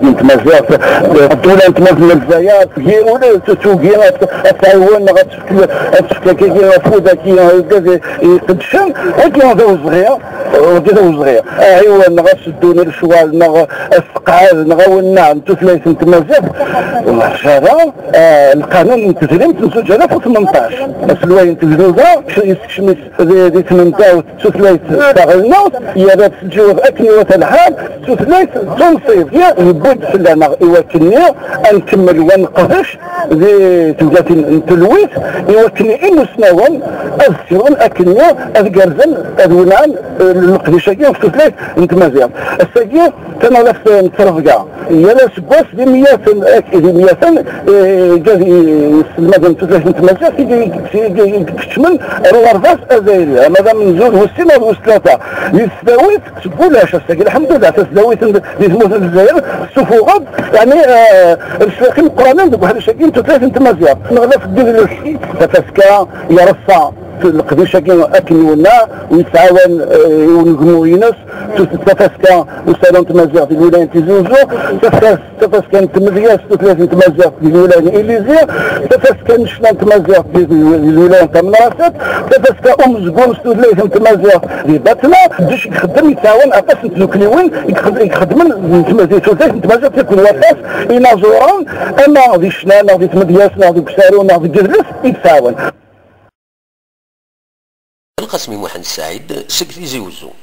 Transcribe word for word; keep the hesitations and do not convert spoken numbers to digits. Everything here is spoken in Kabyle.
n tmaziɣt, ddula n tmurt n Lezzayer, tgi ula tugi ad, ad tɛiwen neɣ ad tefk, ad tefk akkagi afud-agi argaz iqeddcen, agi d awezɣi, agi d awezɣi. Aɛiwen neɣ aseddun n lecɣal neɣ asseqɛad neɣ awenneɛ n tutlayt n tmaziɣt, ur yeḥci ara, eh, lqanun n tedrimt n zuǧ alaf u tmenṭac. Aselway n tegduda yessekcem-itt di, di tmendawt tutlayt taɣelnawt, yerra-tt lǧiwab akken iwata lḥal, tutlayt d tunṣibt. Yewwi-d fell-aneɣ i wakken-nni ad nkemmel wa neqdec di temgatin n telwit, i wakken imusnawen ad ssiwen akken-nni ad gerrzen, ad wenɛen, eh, leqdic-agi ɣef tutlayt n tmaziɣt. Ass-agi, taneɣlaft n ttrebga. Yal aseggas d imyaten, ak-, d imyaten, eh, gad iselmaden n tutlayt n tmaziɣt i d-, i d-, i d-, i d-ikeččmen ar uɣerbaz azzayri, ama d amenzu d wis sin neɣ d wis tlata. Di tesdawit seg ulac, ass-agi, lḥemdullah, tasdawit n, di tmurt n Lezzayer tessufuɣ-d, yeɛni, eh, lecfiq imeqqranen deg uḥric-agi n tutlayt n tmaziɣt. Neɣlaf deg udlis, tafaska yerṣa leqdic-agi akken iwenna, u yettɛawan, eh, i unegmu-ines, tut-, tafaska n usaru n tmaziɣt di lwilaya n Tizi Uzzu, tafaska, tafaska n tmedyazt tutlayt n tmaziɣt di lwilaya n Ilizi, tafaska n ccna n tmaziɣt di, di, di lwilaya n Tamanrasat, tafaska umezgun s tutlayt n tmaziɣt di Batna. Dec i ixeddem, yettɛawan aṭas n tdukliwin i ixed-, i ixeddmen n tma-, di tutlayt n tmaziɣt yakk d waṭas inaẓuren, ama di ccna neɣ di tmedyazt neɣ deg usaru neɣ deg yidles i yettɛawan. Lqasmi Muḥend Saɛid seg Tizi Uzzu.